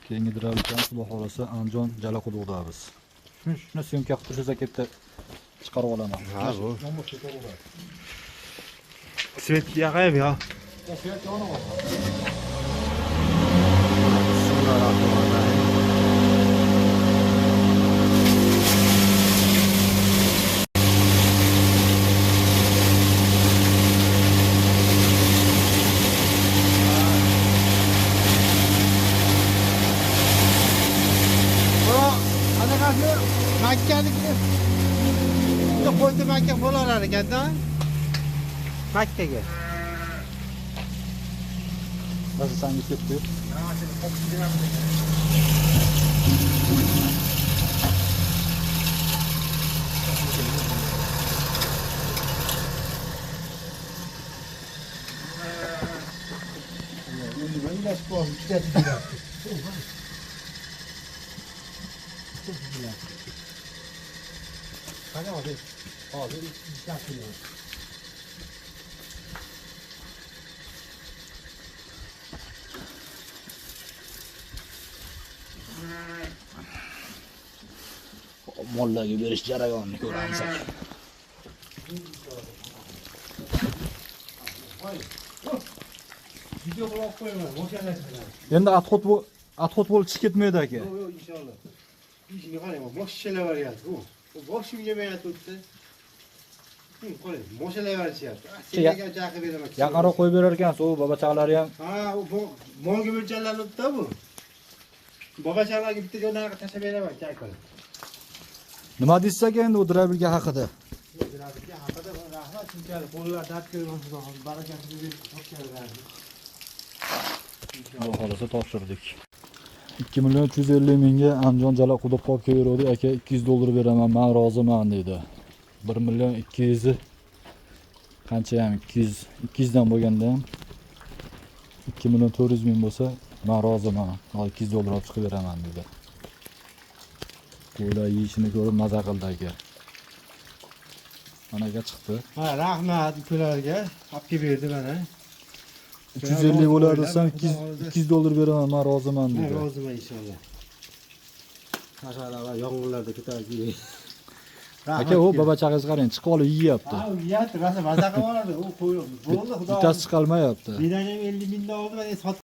Keyingi drablikani xudo xohlasa Andijon Jalaquduqdamiz. Shuni syomka qilib tursangiz aka bitta chiqarib olaman. Ha, bu. Svet yoqaymi ya? Svet yonib. Bismillahirrohmanirrohim. Anaqasi Makkaniki bitta qo'ydi Makka bo'larar ekanda. Makkaga. Nasıl sen git diyor. Qani hozir. Hozir ishlab qo'yaman. Mollarga berish jarayonini ko'ramiz aka. Video qilib qo'yaman, o'shalar. Endi отход bo'lib chiqib ketmaydi aka. Yo'q, yo'q, inshaalloh. Ishini qarang, boshchalar u. U boshim yemayapti. Qarang, moshalayverishyapti. Senga chaqib beraman. Yaqinroq qo'yib berar ekansiz, u babachaqalari ham. Ha, u molga mo'ljallanibdi bu. Babachalarga bitta joylarga tashlab beraman, chaqib. Nima deysiz aka endi u drabelga haqida? Drabelga haqida rahmat, shunchalik qo'llar dard ko'rgan Xudo barakasini berib topganlar. Xudo xohlasa topshirdik. 2 350 000 ga Andijon Jalaquduqqa olib kelaverdi. Aka $200 beraman, men roziman dedi. 1 million 200 qancha ham 200 dan bo'lganda ham 2 million 400 ming bo'lsa, men roziman. Hozir $200 olib chiqib beraman dedi. Qo'ylar yeyishini ko'rib maza qildi aka. Mana aka chiqdi. Ha, rahmat ukalarga olib kelib berdi mana. 350 bo'lar desam $200 beraman, men roziman Men dedi. roziman inshaalloh. Maşallah, yomg'irlarda ko'tarib keling. Aka u babachag'ingizni qarang, chiqib olib yeyapti. Ha, u yeyapti, rosa maza qilib oladi. U qo'y bo'ldi, xudo. Bittasi chiqolmayapti. Mendan ham 50 mingdan oldi, men sotib